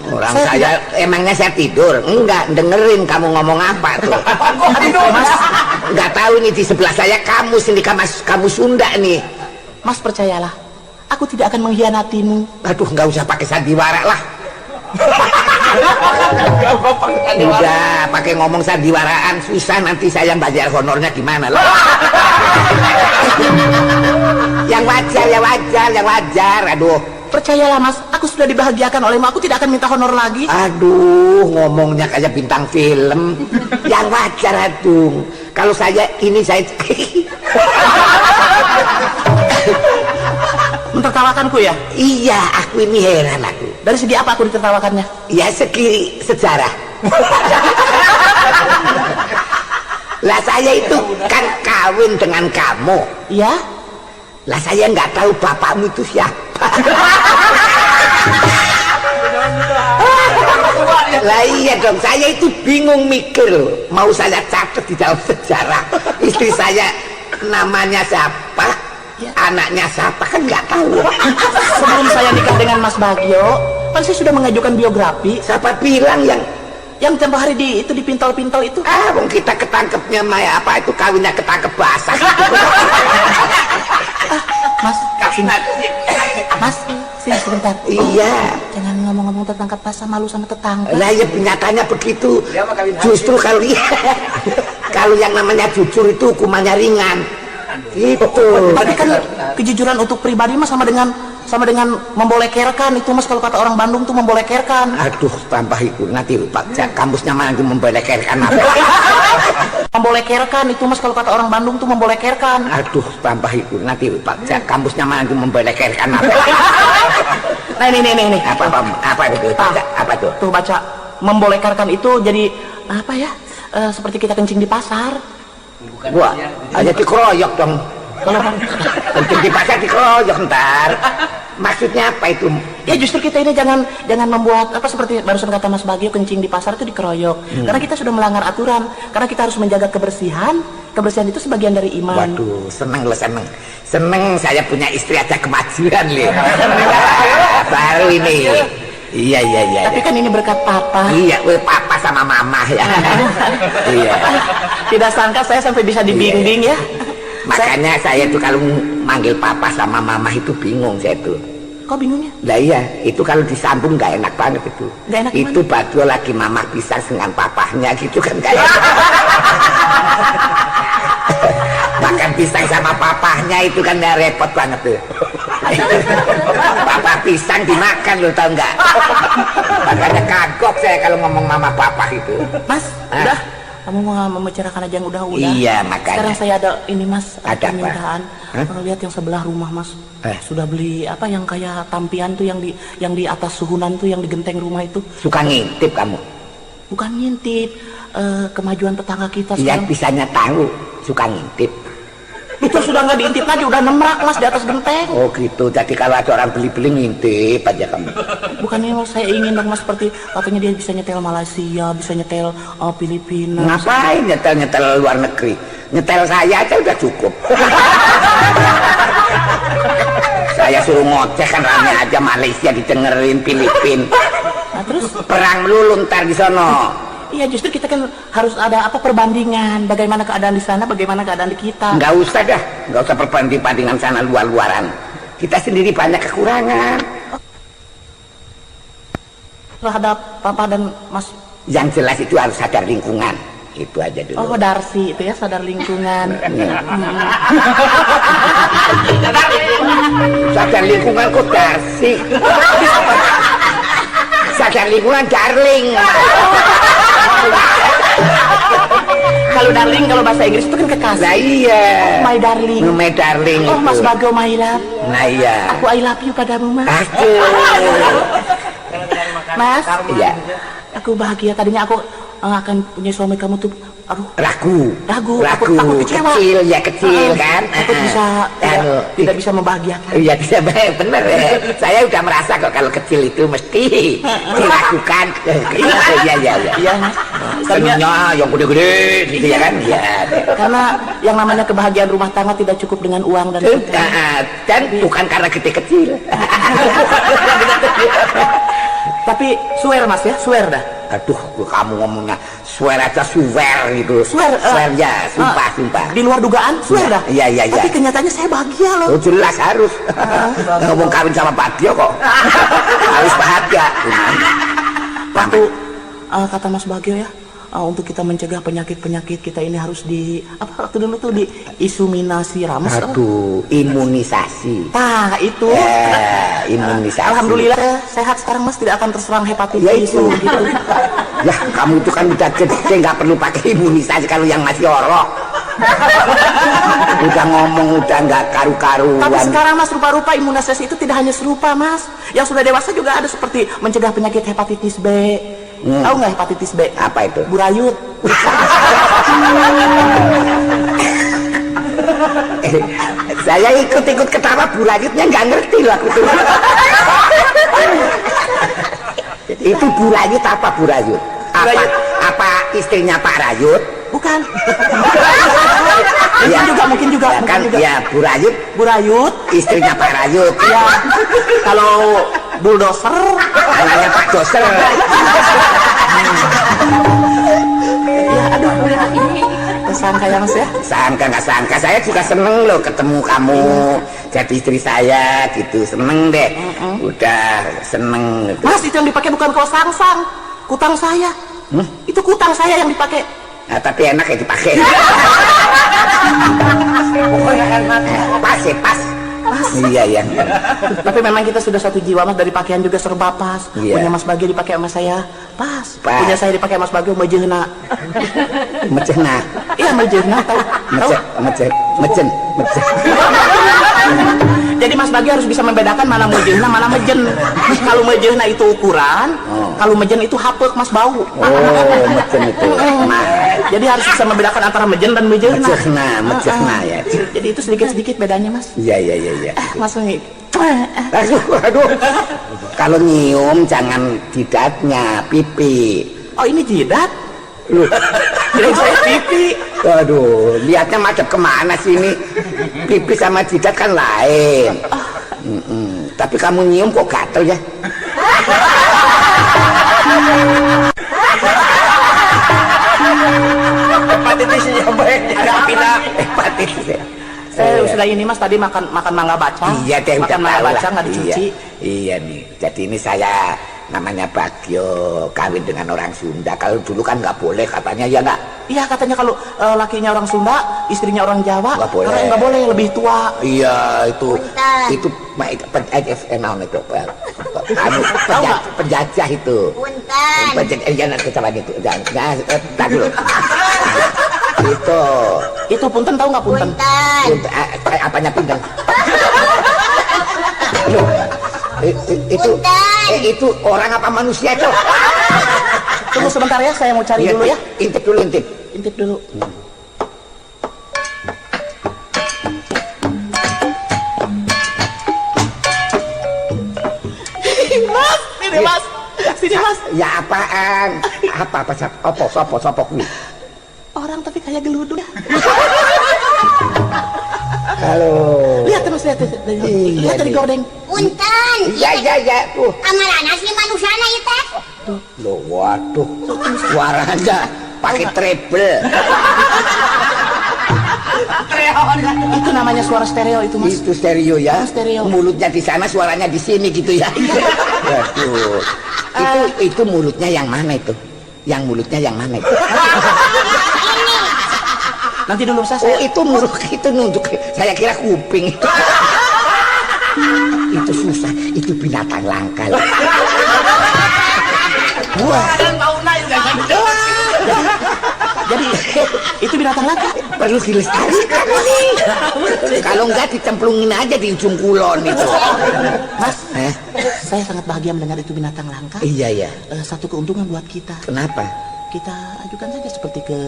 Speaker 5: Orang saya emangnya saya tidur? Enggak, dengerin kamu ngomong apa tuh.
Speaker 2: Aduh, mas,
Speaker 5: enggak tahu nih di sebelah saya kamu sini, kamu Sunda nih.
Speaker 2: Mas percayalah, aku tidak akan mengkhianatimu.
Speaker 5: Aduh, nggak usah pakai sandiwara lah. Udah, pakai ngomong sandiwaraan susah nanti saya bayar honornya gimana lah. Yang wajar, yang wajar, yang wajar. Aduh.
Speaker 2: Percayalah mas, aku sudah dibahagiakan olehmu, aku tidak akan minta honor lagi.
Speaker 5: Aduh, ngomongnya kayak bintang film. Yang wajar aduh. Kalau saya ini saya
Speaker 2: Mentertawakanku ya?
Speaker 5: Iya, aku ini heran aku.
Speaker 2: Dari segi apa aku ditertawakannya?
Speaker 5: Ya segi sejarah. Lah saya itu kan kawin dengan kamu.
Speaker 2: Iya.
Speaker 5: Lah saya nggak tahu bapakmu itu siapa. Lah iya dong, saya itu bingung mikir loh. Mau saya catat di dalam sejarah istri saya namanya siapa,
Speaker 2: ya,
Speaker 5: anaknya siapa, kan nggak tahu.
Speaker 2: Sebelum saya nikah dengan Mas Bagio, kan saya sudah mengajukan biografi.
Speaker 5: Siapa bilang yang
Speaker 2: tempo hari di itu di pintol-pintol itu?
Speaker 5: Ah, wong kita ketangkepnya Maya apa itu kawinnya ketangkep basah.
Speaker 2: Ah, Mas, sini. Mas, sini sebentar.
Speaker 5: Iya.
Speaker 2: Jangan ngomong-ngomong tertangkap basah, malu sama tetangga.
Speaker 5: Lah ya nyatanya begitu. Justru kalau kalau yang namanya jujur itu hukumannya ringan. Gitu.
Speaker 2: Tapi kan kejujuran untuk pribadi Mas sama dengan membolekerkan itu Mas, kalau kata orang Bandung tuh membolekerkan.
Speaker 5: Aduh, tambah itu nanti Pak kampusnya mana itu membolekerkan apa?
Speaker 2: Membolekerkan itu Mas, kalau kata orang Bandung tuh membolekerkan.
Speaker 5: Aduh, tambah itu nanti Pak kampusnya mana itu membolekerkan apa?
Speaker 2: Nah ini.
Speaker 5: Apa itu? Apa tuh?
Speaker 2: Tuh baca membolekerkan itu jadi apa ya? Seperti kita kencing di pasar.
Speaker 5: Wah, hanya dikeroyok dong.
Speaker 2: Kalau
Speaker 5: kencing di pasar dikeroyok ntar. Maksudnya apa itu?
Speaker 2: Ya justru kita ini jangan membuat apa seperti barusan kata Mas Bagio, kencing di pasar itu dikeroyok. Karena kita sudah melanggar aturan. Karena kita harus menjaga kebersihan. Kebersihan itu sebagian dari iman.
Speaker 5: Waduh, seneng loh, seneng. Seneng saya punya istri ada kemajuan lho. Baru ini. Iya.
Speaker 2: Tapi kan ini berkat papa.
Speaker 5: Iya, papa sama mama ya. Iya.
Speaker 2: Tidak sangka saya sampai bisa dibimbing ya.
Speaker 5: Makanya saya tuh kalau manggil papa sama mama itu bingung saya tuh.
Speaker 2: Kok bingungnya?
Speaker 5: Lah iya, itu kalau disambung nggak enak banget itu.
Speaker 2: Nggak enak.
Speaker 5: Itu Bagio lagi mama pisang dengan papahnya gitu kan kayak. Makan pisang sama papahnya itu kan nggak repot banget tuh. Papa pisang dimakan lo tau nggak? Makanya kagok saya kalau ngomong mama papa itu.
Speaker 2: Mas, udah. Kamu mau membicarakan aja yang udah-udah.
Speaker 5: Iya, makanya.
Speaker 2: Sekarang saya ada ini Mas,
Speaker 5: ada
Speaker 2: permintaan. Kalau lihat yang sebelah rumah Mas, sudah beli apa yang kayak tampian tuh yang di atas suhunan tuh yang di genteng rumah itu.
Speaker 5: Suka ngintip kamu?
Speaker 2: Bukan ngintip, kemajuan tetangga kita
Speaker 5: sekarang. Iya, bisanya tahu, suka ngintip.
Speaker 2: Itu sudah nggak diintip lagi, udah nemrak Mas di atas genteng.
Speaker 5: Oh gitu, jadi kalau ada orang beli-beli ngintip aja kamu.
Speaker 2: Bukannya Mas, saya ingin dong Mas, seperti katanya dia bisa nyetel Malaysia, bisa nyetel Filipina.
Speaker 5: Ngapain nyetel-nyetel luar negeri? Nyetel saya aja udah cukup. Saya suruh ngoceh kan rame aja, Malaysia didengerin, Filipina.
Speaker 2: Nah, terus
Speaker 5: perang melulu ntar di sono.
Speaker 2: Iya, justru kita kan harus ada apa perbandingan, bagaimana keadaan di sana, bagaimana keadaan di kita.
Speaker 5: Nggak usah dah, nggak usah perbanding-bandingan sana luar-luaran. Kita sendiri banyak kekurangan.
Speaker 2: Terhadap Papa dan Mas.
Speaker 5: Yang jelas itu harus sadar lingkungan, itu aja dulu.
Speaker 2: Oh, Darsi itu ya, sadar lingkungan.
Speaker 5: Sadar lingkungan kok Darsi? Sadar lingkungan darling.
Speaker 2: Kalau darling kalau bahasa Inggris itu kan kekasih.
Speaker 5: Nah iya.
Speaker 2: Oh, my darling.
Speaker 5: My darling.
Speaker 2: Oh, Mas Bagio my love.
Speaker 5: Nah iya.
Speaker 2: Aku I love you padamu Mas.
Speaker 5: Aduh.
Speaker 2: Mas.
Speaker 5: Iya.
Speaker 2: Aku bahagia, tadinya aku akan punya suami kamu tuh aduh,
Speaker 5: ragu.
Speaker 2: Takut kecewa.
Speaker 5: Kecil ya, kecil kan.
Speaker 2: Takut bisa tidak bisa membahagiakan.
Speaker 5: Iya, tidak bener ya. Saya udah merasa kok kalau kecil itu mesti diragukan. Iya.
Speaker 2: Iya, Mas.
Speaker 5: Senangnya yang gede-gede gitu ya kan. Iya.
Speaker 2: Karena yang namanya kebahagiaan rumah tangga tidak cukup dengan uang dan
Speaker 5: dan bukan karena gede kecil.
Speaker 2: Tapi swear Mas ya, swear dah.
Speaker 5: Aduh, kamu ngomongnya swear aja, swear gitu.
Speaker 2: Swear,
Speaker 5: swear ya, sumpah, sumpah.
Speaker 2: Di luar dugaan, swear dah.
Speaker 5: Iya.
Speaker 2: Tapi kenyataannya saya bahagia loh.
Speaker 5: Oh, jelas harus. Ngomong kawin sama Bagio kok. Harus bahagia.
Speaker 2: Waktu kata Mas Bagio ya, untuk kita mencegah penyakit-penyakit kita ini harus di apa waktu dulu tuh di isuminasi rames.
Speaker 5: Aduh, imunisasi.
Speaker 2: Nah, itu.
Speaker 5: Imunisasi.
Speaker 2: Alhamdulillah sehat sekarang Mas, tidak akan terserang hepatitis
Speaker 5: ya itu.
Speaker 2: Gitu.
Speaker 5: Lah, kamu itu kan udah gede, nggak perlu pakai imunisasi kalau yang masih orok. Udah ngomong udah nggak karu-karuan.
Speaker 6: Tapi sekarang Mas, rupa-rupa imunisasi itu tidak hanya serupa Mas. Yang sudah dewasa juga ada seperti mencegah penyakit hepatitis B. Tahu nggak hepatitis B?
Speaker 5: Apa itu?
Speaker 6: Burayut.
Speaker 5: Saya ikut-ikut ketawa burayutnya nggak ngerti loh aku tuh. Itu burayut apa burayut? Apa,
Speaker 6: Burayut.
Speaker 5: apa istrinya Pak Rayut?
Speaker 6: Bukan.
Speaker 5: Ya.
Speaker 6: Mungkin juga,
Speaker 5: Ya,
Speaker 6: mungkin
Speaker 5: kan,
Speaker 6: juga.
Speaker 5: ya Burayut.
Speaker 6: Burayut.
Speaker 5: Istrinya Pak Rayut.
Speaker 6: Ya. Kalau bulldozer,
Speaker 5: anaknya Pak Doser.
Speaker 6: Ya, aduh, udah ini. Sangka ya Mas ya?
Speaker 5: Sangka nggak sangka, saya juga seneng loh ketemu kamu jadi istri saya gitu, seneng deh. Udah seneng. Gitu.
Speaker 6: Mas, itu yang dipakai bukan kaos sangsang, kutang saya.
Speaker 5: Hmm?
Speaker 6: Itu kutang saya yang dipakai.
Speaker 5: Nah, tapi enak ya dipakai.
Speaker 6: Pokoknya enak.
Speaker 5: Pas ya, pas.
Speaker 6: Pas.
Speaker 5: Iya, iya.
Speaker 6: Tapi memang kita sudah satu jiwa Mas, dari pakaian juga serba pas.
Speaker 5: Iya.
Speaker 6: Punya Mas Bagio dipakai sama saya, pas.
Speaker 5: Pas.
Speaker 6: Punya saya dipakai Mas Bagio mejehna.
Speaker 5: Mejehna.
Speaker 6: Iya, mejehna, tahu. Tahu?
Speaker 5: Mejeh, mejen, mejen.
Speaker 6: Jadi Mas Bagio harus bisa membedakan mana mejehna, mana mejen. Kalau mejehna itu ukuran,
Speaker 5: Oh.
Speaker 6: kalau mejen itu hapek Mas bau.
Speaker 5: Oh, mejen itu. Nah.
Speaker 6: Jadi harus bisa membedakan antara mejen dan mejehna.
Speaker 5: Mejehna, mejehna ya.
Speaker 6: Jadi itu sedikit-sedikit bedanya Mas.
Speaker 5: Iya, iya, iya, iya.
Speaker 6: Mas nih.
Speaker 5: Aduh, aduh. Kalau nyium jangan jidatnya, pipi.
Speaker 6: Oh, ini jidat?
Speaker 5: Loh.
Speaker 6: Kirain saya pipi.
Speaker 5: Aduh, lihatnya madep kemana sih ini? Pipi sama jidat kan lain. Tapi kamu nyium kok gatel ya?
Speaker 1: Hepatitis nyampe.
Speaker 6: Ada apa?
Speaker 5: Hepatitis ya.
Speaker 6: Saya sudah ini Mas, tadi makan mangga baca.
Speaker 5: Iya deh,
Speaker 6: makan
Speaker 5: udah
Speaker 6: mangga
Speaker 5: tahu lah.
Speaker 6: baca nggak dicuci.
Speaker 5: Iya, iya nih. Jadi ini saya namanya Bagio kawin dengan orang Sunda. Kalau dulu kan nggak boleh katanya, ya nggak?
Speaker 6: Iya, katanya kalau lakinya orang Sunda, istrinya orang Jawa,
Speaker 5: nggak boleh.
Speaker 6: Karena nggak boleh, lebih tua.
Speaker 5: Iya itu,
Speaker 3: Punten.
Speaker 5: itu itu anu, penjajah itu.
Speaker 3: Punten.
Speaker 5: Penjajah, jangan ketahuan itu, jangan, jangan, dulu. Itu.
Speaker 6: Itu punten, tahu nggak punten?
Speaker 3: Punten.
Speaker 5: Punten, apanya punten? Loh, itu,
Speaker 3: Punten.
Speaker 5: itu orang apa manusia itu?
Speaker 6: Tunggu sebentar ya, saya mau cari
Speaker 5: Iya,
Speaker 6: dulu ya.
Speaker 5: Intip dulu, intip.
Speaker 6: Intip dulu. Mas, sini Mas. Sini Mas.
Speaker 5: Ya apaan? Apa apa apa sopo sopo kuwi?
Speaker 6: Orang tapi kayak geluduk.
Speaker 5: Halo.
Speaker 6: Lihat Mas, lihat. Lihat dari gordeng.
Speaker 3: Punten.
Speaker 5: Iya, iya, iya. Tuh.
Speaker 3: Kamarana sih manusana ieu teh?
Speaker 5: Loh, waduh. Suaranya pakai treble.
Speaker 6: Itu namanya suara stereo itu Mas.
Speaker 5: Itu stereo ya.
Speaker 6: Itu stereo.
Speaker 5: Mulutnya di sana, suaranya di sini gitu ya. Waduh. Itu mulutnya yang mana itu? Yang mulutnya yang mana itu?
Speaker 6: Nanti dulu saya.
Speaker 5: Oh, itu mulut itu nunjuk. Saya kira kuping. Itu susah, itu binatang langka. Wah.
Speaker 6: Jadi itu binatang langka.
Speaker 5: Perlu dilestarikan ini. Kalau enggak dicemplungin aja di ujung kulon itu.
Speaker 6: Mas, saya sangat bahagia mendengar itu binatang langka.
Speaker 5: Iya, iya.
Speaker 6: Satu keuntungan buat kita.
Speaker 5: Kenapa?
Speaker 6: Kita ajukan saja seperti ke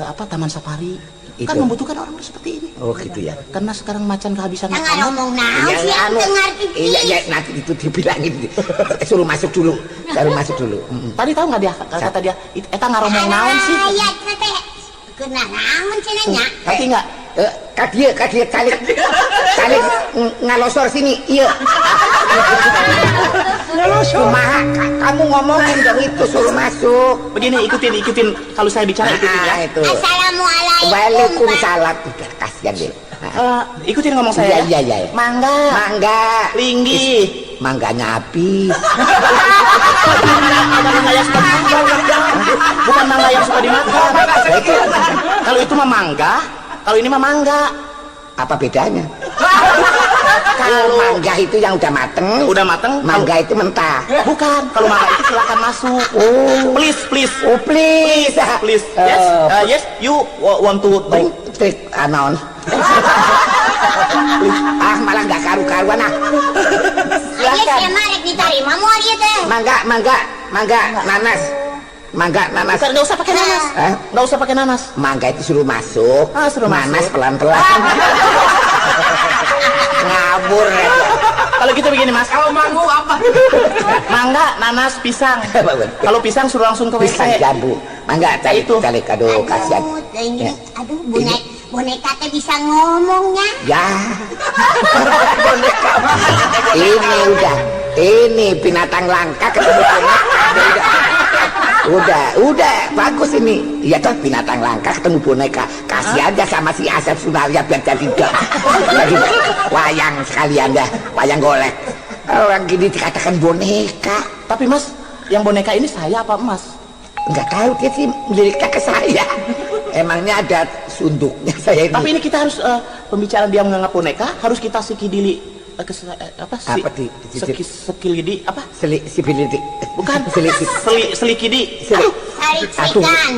Speaker 6: apa Taman Safari.
Speaker 5: Itu.
Speaker 6: Kan membutuhkan orang seperti ini.
Speaker 5: Oh gitu ya.
Speaker 6: Karena sekarang macan kehabisan
Speaker 3: Jangan
Speaker 6: makanan.
Speaker 3: ngomong naon sih, aku teu ngarti.
Speaker 5: Iya, iya, nanti itu dibilangin. Suruh masuk dulu. Suruh masuk dulu.
Speaker 6: Tadi tahu nggak dia kata dia, eta ngaromong naon sih?
Speaker 3: Iya, teh. Kena naon cenah nya?
Speaker 6: Ngerti nggak?
Speaker 5: Ka dieu calik. Calik ngalosor sini. Iya. Ngalosor. Kumaha kamu ngomongin dong itu suruh masuk.
Speaker 6: Begini, ikutin kalau saya bicara ikutin ya.
Speaker 5: Itu.
Speaker 3: Assalamualaikum.
Speaker 5: Waalaikumsalam. Udah kasihan deh.
Speaker 6: Ikutin ngomong saya.
Speaker 5: Iya, iya, iya.
Speaker 6: Mangga.
Speaker 5: Mangga.
Speaker 6: Linggih.
Speaker 5: Mangganya habis.
Speaker 6: Bukan mangga yang suka dimakan. Bukan mangga yang suka dimakan. Kalau itu mah mangga, kalau ini mah mangga.
Speaker 5: Apa bedanya? Kalau mangga itu yang udah mateng,
Speaker 6: udah mateng,
Speaker 5: mangga itu mentah.
Speaker 6: Bukan, kalau mangga itu silakan masuk.
Speaker 5: Oh,
Speaker 6: please, please.
Speaker 5: Oh, please.
Speaker 6: Please. Yes, yes, you want to drink?
Speaker 5: Listrik naon? Ah, malah nggak karu-karuan ah.
Speaker 3: Ayo sia mah rek ditarima moal ieu teh.
Speaker 5: Mangga, mangga, mangga, nanas. Mangga, nanas.
Speaker 6: Bukan, nggak usah pakai nanas.
Speaker 5: Hah?
Speaker 6: Nggak usah pakai nanas.
Speaker 5: Mangga itu suruh masuk.
Speaker 6: Ah, suruh
Speaker 5: nanas
Speaker 6: masuk.
Speaker 5: Pelan-pelan. Ngabur ya.
Speaker 6: Kalau gitu begini, Mas.
Speaker 4: Kalau manggu apa?
Speaker 6: Mangga, nanas, pisang. Kalau pisang suruh langsung ke WC.
Speaker 5: Pisang jambu. Mangga cari
Speaker 6: Itu.
Speaker 5: Cari aduh kasihan.
Speaker 3: Aduh, ini,
Speaker 5: Ya.
Speaker 3: aduh, boneka teh bisa ngomongnya.
Speaker 5: Ya. Ini udah. Ini binatang langka ketemu boneka. Udah. Udah, bagus ini. Iya toh, binatang langka ketemu boneka. Kasih aja sama si Asep Sunarya biar jadi dah. Jadi wayang sekalian dah, wayang golek. Orang gini dikatakan boneka.
Speaker 6: Tapi Mas, yang boneka ini saya apa Mas?
Speaker 5: Enggak tahu, dia sih meliriknya ke saya. Emangnya ada sunduknya saya ini?
Speaker 6: Tapi ini kita harus pembicaraan dia menganggap boneka harus kita sikidili apa si,
Speaker 5: Apa
Speaker 6: sekilidi apa?
Speaker 5: Seli, sibilidi.
Speaker 6: Bukan.
Speaker 5: Seli,
Speaker 6: Selikidi.
Speaker 5: Seli.
Speaker 6: Aduh,
Speaker 3: Salik-salikan.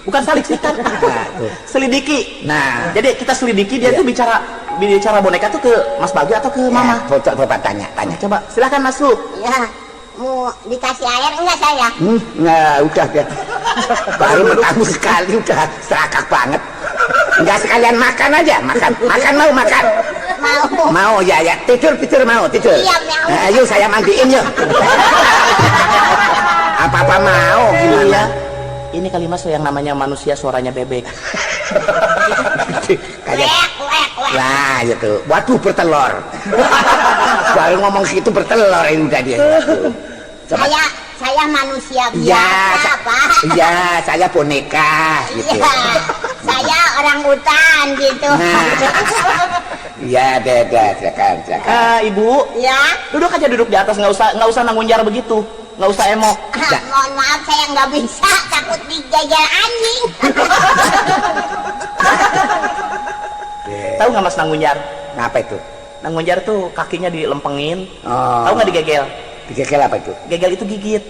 Speaker 6: Bukan salik-salikan.
Speaker 5: Nah, tuh.
Speaker 6: Selidiki.
Speaker 5: Nah.
Speaker 6: Jadi kita selidiki dia
Speaker 5: Iya.
Speaker 6: tuh bicara bicara boneka tuh ke Mas Bagio atau ke Mama?
Speaker 5: Ya, coba coba tanya, tanya.
Speaker 6: Coba silakan masuk.
Speaker 3: Ya, mau dikasih air enggak saya?
Speaker 5: Nah, udah deh. Baru bertamu sekali udah serakah banget. Enggak sekalian makan aja, makan. Makan mau makan.
Speaker 3: Mau.
Speaker 5: Mau ya ya, tidur tidur mau tidur.
Speaker 3: Iya, mau.
Speaker 5: Nah, ayo saya mandiin yuk. Apa-apa mau gimana?
Speaker 6: Iya. Ini kali Mas yang namanya manusia suaranya bebek.
Speaker 5: Kayak
Speaker 3: Wek, wek, wek.
Speaker 5: lah gitu. Waduh, bertelur. Baru ngomong gitu bertelur ini udah dia. Coba.
Speaker 3: Saya manusia
Speaker 5: Iya,
Speaker 3: biasa, Pak.
Speaker 5: Iya, saya boneka gitu.
Speaker 3: Iya, saya orang hutan gitu.
Speaker 5: Nah. Iya, deh, deh, silakan, silakan.
Speaker 6: Ibu,
Speaker 3: Ya,
Speaker 6: duduk aja, duduk di atas, nggak usah nanggunjar begitu, nggak usah emok.
Speaker 5: Ya.
Speaker 3: Mohon maaf saya nggak bisa, takut digegel anjing.
Speaker 6: Tahu nggak Mas nanggunjar?
Speaker 5: Ngapa itu?
Speaker 6: Nanggunjar tuh kakinya dilempengin.
Speaker 5: Oh.
Speaker 6: Tahu nggak digegel?
Speaker 5: Digegel apa itu?
Speaker 6: Gegel itu gigit.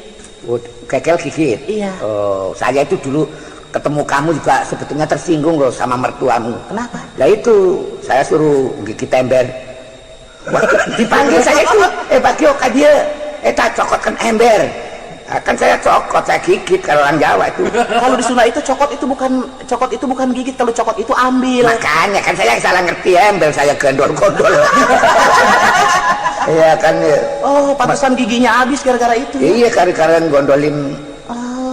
Speaker 5: Oh, gegel gigit.
Speaker 6: Iya.
Speaker 5: Oh, saya itu dulu ketemu kamu juga sebetulnya tersinggung loh sama mertuamu.
Speaker 6: Kenapa?
Speaker 5: Lah itu, saya suruh gigit ember. Wah, dipanggil saya itu, Bagio ka dieu, tak cokotkan ember. Nah, kan saya cokot, saya gigit kalau orang Jawa itu.
Speaker 6: Kalau di Sunda itu cokot itu bukan gigit, kalau cokot itu ambil.
Speaker 5: Makanya kan saya salah ngerti ember, saya gondol-gondol. Iya kan. Ya.
Speaker 6: Oh, pantesan giginya habis gara-gara itu.
Speaker 5: Iya, gara-gara gondolin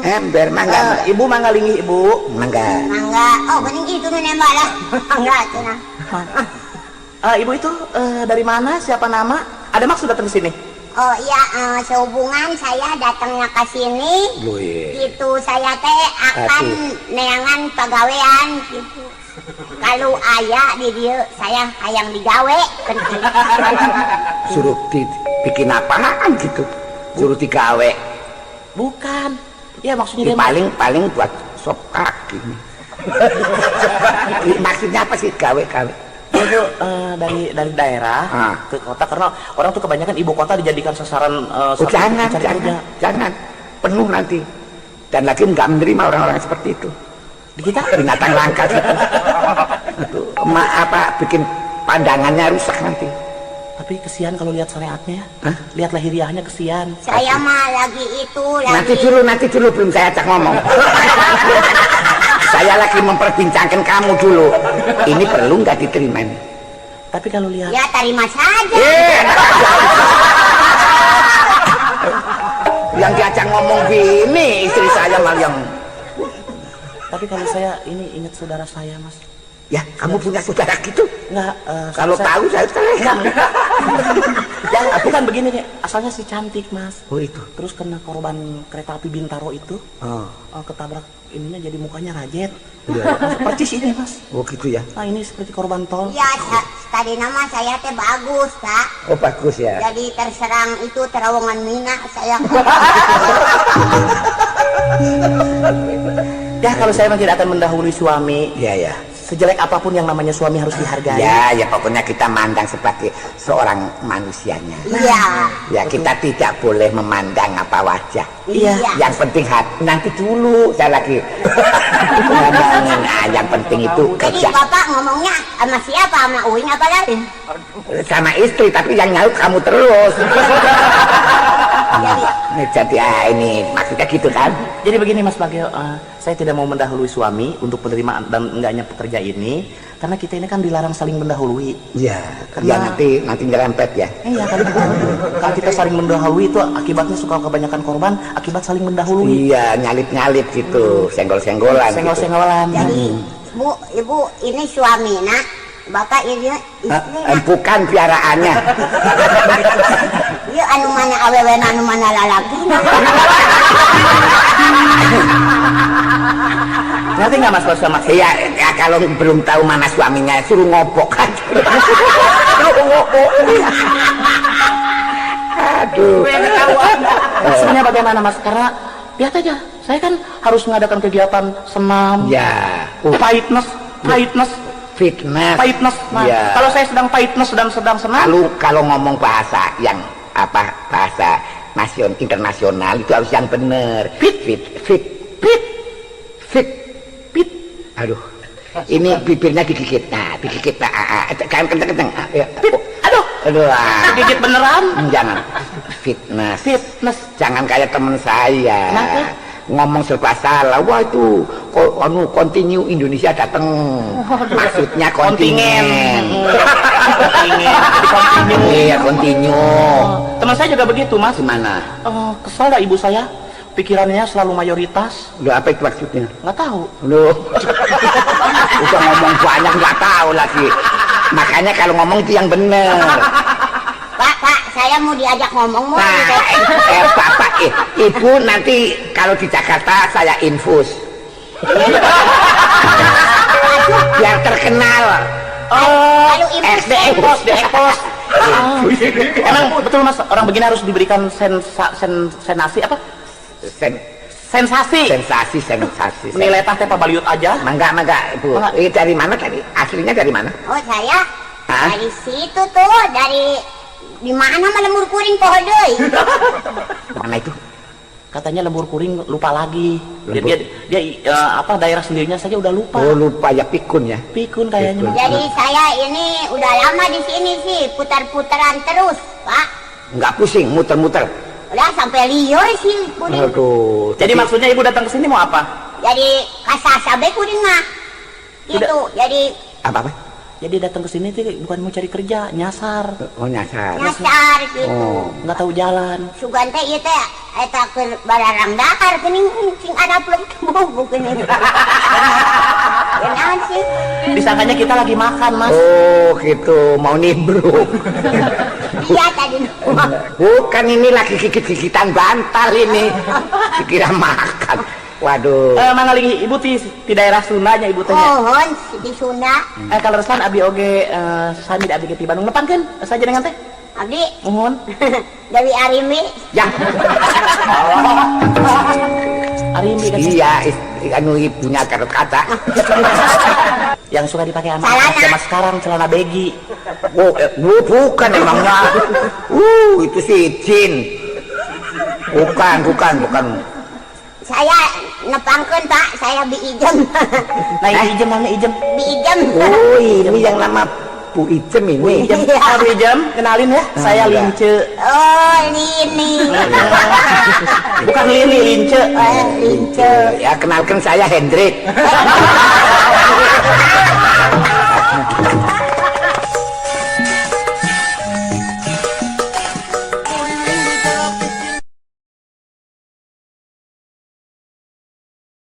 Speaker 5: ember, mangga.
Speaker 6: Ah, ibu mangga linggih, Ibu.
Speaker 5: Mangga.
Speaker 3: Mangga, oh bening gitu nu nembak lah. Mangga cenah.
Speaker 6: Ah, Ibu itu dari mana? Siapa nama? Ada maksud datang ke sini?
Speaker 3: Oh iya, sehubungan saya datangnya ke sini,
Speaker 5: Loh, iya.
Speaker 3: gitu saya teh akan
Speaker 5: Aduh.
Speaker 3: neangan pagawean gitu. Kalau ayah di dieu saya hayang digawe.
Speaker 5: Suruh dibikin apaan gitu? Suruh digawe.
Speaker 6: Bukan. Ya maksudnya
Speaker 5: Ini
Speaker 6: dia
Speaker 5: paling paling buat sop kaki. Maksudnya apa sih gawe-gawe?
Speaker 6: Dia tuh dari daerah ke kota karena orang tuh kebanyakan ibu kota dijadikan sasaran
Speaker 5: Oh,
Speaker 6: sasaran
Speaker 5: jangan,
Speaker 6: mencari
Speaker 5: jangan,
Speaker 6: kerja.
Speaker 5: jangan. Penuh nanti. Dan lagi nggak menerima orang-orang seperti itu.
Speaker 6: Di kita
Speaker 5: Binatang langka gitu. Itu, apa bikin pandangannya rusak nanti.
Speaker 6: Tapi kesian kalau lihat syariatnya.
Speaker 5: Hah?
Speaker 6: Lihat lahiriahnya kesian.
Speaker 3: Saya mah lagi itu lagi.
Speaker 5: Nanti dulu belum saya ajak ngomong. Saya lagi memperbincangkan kamu dulu. Ini perlu nggak diterima ini?
Speaker 6: Tapi kalau lihat
Speaker 3: Ya terima saja.
Speaker 5: Enak aja. Yang diajak ngomong gini istri saya malah yang
Speaker 6: Tapi kalau saya ini ingat saudara saya, Mas.
Speaker 5: Ya, kamu punya saudara gitu?
Speaker 6: Enggak,
Speaker 5: Kalau tahu saya
Speaker 6: Enggak. Ya, bukan begini nih. Asalnya si cantik, Mas.
Speaker 5: Oh, itu.
Speaker 6: Terus kena korban kereta api Bintaro itu.
Speaker 5: Oh.
Speaker 6: Ketabrak ininya jadi mukanya rajet.
Speaker 5: Iya.
Speaker 6: Percis ini, Mas.
Speaker 5: Oh, gitu ya.
Speaker 6: Nah, ini seperti korban tol.
Speaker 3: Ya, tadi nama saya teh bagus, Pak.
Speaker 5: Oh, bagus ya.
Speaker 3: Jadi terserang itu terowongan Mina saya.
Speaker 6: Ya, kalau saya memang tidak akan mendahului suami.
Speaker 5: Iya, ya.
Speaker 6: Sejelek apapun yang namanya suami harus dihargai.
Speaker 5: Ya, ya pokoknya kita mandang sebagai seorang manusianya.
Speaker 3: Iya.
Speaker 5: Ya, kita tidak boleh memandang apa wajah.
Speaker 3: Iya.
Speaker 5: Yang penting hati. Nanti dulu saya lagi ngomongin. Nah, yang penting itu
Speaker 3: Jadi
Speaker 5: kerja
Speaker 3: bapak ngomongnya sama siapa? Sama Uing apa lagi?
Speaker 5: Sama istri, tapi yang nyaut kamu terus. Ini jadi ini maksudnya gitu kan?
Speaker 6: Jadi begini Mas Bagio, saya tidak mau mendahului suami untuk penerimaan dan enggaknya pekerja ini, karena kita ini kan dilarang saling mendahului.
Speaker 5: Iya.
Speaker 6: Karena-
Speaker 5: Ya nanti nyerempet ya.
Speaker 6: Iya, kalau kita saling mendahului itu akibatnya suka kebanyakan korban akibat saling mendahului.
Speaker 5: Iya, nyalip-nyalip gitu, senggol-senggolan. Gitu.
Speaker 6: Senggol-senggolan.
Speaker 3: Jadi Bu, ibu ini suami nak, bapak ini istri nak.
Speaker 5: Bukan piaraannya.
Speaker 3: Iya anu mana awewe anu mana lalaki.
Speaker 6: Ngerti nggak Mas kalau maksud?
Speaker 5: Iya, ya, kalau belum tahu mana suaminya, suruh ngopok aja. Suruh ngopok. Aduh.
Speaker 6: Maksudnya bagaimana Mas? Karena lihat aja, saya kan harus mengadakan kegiatan senam,
Speaker 5: Ya,
Speaker 6: fitness, fitness,
Speaker 5: fitness.
Speaker 6: fitness. Nah,
Speaker 5: Ya.
Speaker 6: kalau saya sedang fitness dan sedang senam,
Speaker 5: Kalau ngomong bahasa yang apa, bahasa nasion internasional itu harus yang benar.
Speaker 6: Fit.
Speaker 5: Fit, fit,
Speaker 6: fit,
Speaker 5: fit.
Speaker 6: fit.
Speaker 5: Aduh. Ini bibirnya digigit. Nah, digigit. Nah, jangan kenceng-kenceng. Ah, ya.
Speaker 6: Fit. Aduh,
Speaker 5: Aduh. Ah.
Speaker 6: digigit beneran.
Speaker 5: Jangan. Fitness.
Speaker 6: Fitness.
Speaker 5: Jangan kayak teman saya.
Speaker 6: Kenapa?
Speaker 5: Ngomong serba salah. Wah itu anu continue Indonesia datang. Maksudnya kontingen.
Speaker 6: Kontingen. Jadi continue.
Speaker 5: Iya, continue.
Speaker 6: Teman saya juga begitu, Mas.
Speaker 5: Gimana?
Speaker 6: Kesal dah ibu saya. Pikirannya selalu mayoritas.
Speaker 5: Loh, apa itu maksudnya?
Speaker 6: Nggak tahu.
Speaker 5: Loh. Udah ngomong banyak nggak tahu lagi. Makanya kalau ngomong itu yang bener.
Speaker 3: Pak, Pak, saya mau diajak ngomong mau.
Speaker 5: Nah, Bapak, Ibu nanti kalau di Jakarta saya infus. Biar terkenal.
Speaker 6: Oh,
Speaker 3: Kalau ibu
Speaker 6: di ekpos, di ekpos. Emang betul Mas, orang begini harus diberikan senasi apa? Sensasi.
Speaker 5: Sensasi, sensasi.
Speaker 6: Menilai tah teh pabaliut aja.
Speaker 5: Mangga, mangga, Ibu.
Speaker 6: Mangga.
Speaker 5: Dari mana tadi? Aslinya dari mana?
Speaker 3: Oh saya
Speaker 5: Hah?
Speaker 3: dari situ tuh, dari di mana mah lembur kuring poho deui.
Speaker 5: Mana itu?
Speaker 6: Katanya lembur kuring lupa lagi.
Speaker 5: Lembur.
Speaker 6: Dia apa daerah sendirinya saja udah lupa.
Speaker 5: Oh, lupa ya, pikun ya.
Speaker 6: Pikun kayaknya.
Speaker 5: Pikun.
Speaker 3: Jadi saya ini udah lama di sini sih, putar-putaran terus, Pak.
Speaker 5: Nggak pusing, muter-muter.
Speaker 3: Udah sampai liur sih kuring.
Speaker 5: Aduh.
Speaker 6: Jadi maksudnya ibu datang ke sini mau apa?
Speaker 3: Jadi kasasabe kuring mah. Gitu. Jadi
Speaker 5: apa-apa?
Speaker 6: Jadi datang ke sini tuh bukan mau cari kerja, nyasar.
Speaker 5: Oh, nyasar.
Speaker 3: Nyasar gitu.
Speaker 5: Oh.
Speaker 6: Nggak tahu jalan.
Speaker 3: Sugan teh ieu teh eta keur bararang dahar geuning sing araplek bubuk geuning. Ya naon sih?
Speaker 6: Disangkanya kita lagi makan, Mas.
Speaker 5: Oh, gitu, mau nimbrung.
Speaker 3: Iya tadi.
Speaker 5: Bukan, ini lagi gigit-gigitan bantal ini. Dikira makan. Waduh.
Speaker 6: Mana lagi ibu di daerah Sundanya ibu teh.
Speaker 3: Mohon di Sunda.
Speaker 6: Kalau resan abi oge sami di abi ge ti Bandung nepangkeun saja dengan teh.
Speaker 3: Abdi.
Speaker 6: Mohon.
Speaker 3: Dari Arimi.
Speaker 5: Ya.
Speaker 6: Arimi kan.
Speaker 5: Iya, anu ibunya Gatot Kaca.
Speaker 6: Yang suka dipakai anak zaman sekarang celana baggy.
Speaker 5: Oh, bukan emangnya. Itu sih jin. Bukan.
Speaker 3: Saya nepangkeun Pak, saya Bi Ijem.
Speaker 6: Nah, ini Ijem namanya Ijem.
Speaker 3: Bi Ijem.
Speaker 5: Oh, ini yang nama Bu Ijem ini.
Speaker 6: Bu Ijem. Oh, Bu Ijem, kenalin ya, saya Lince.
Speaker 3: Oh, Lini.
Speaker 6: Bukan Lini, Lince.
Speaker 3: Oh, Lince.
Speaker 5: Ya, kenalkan saya Hendrik.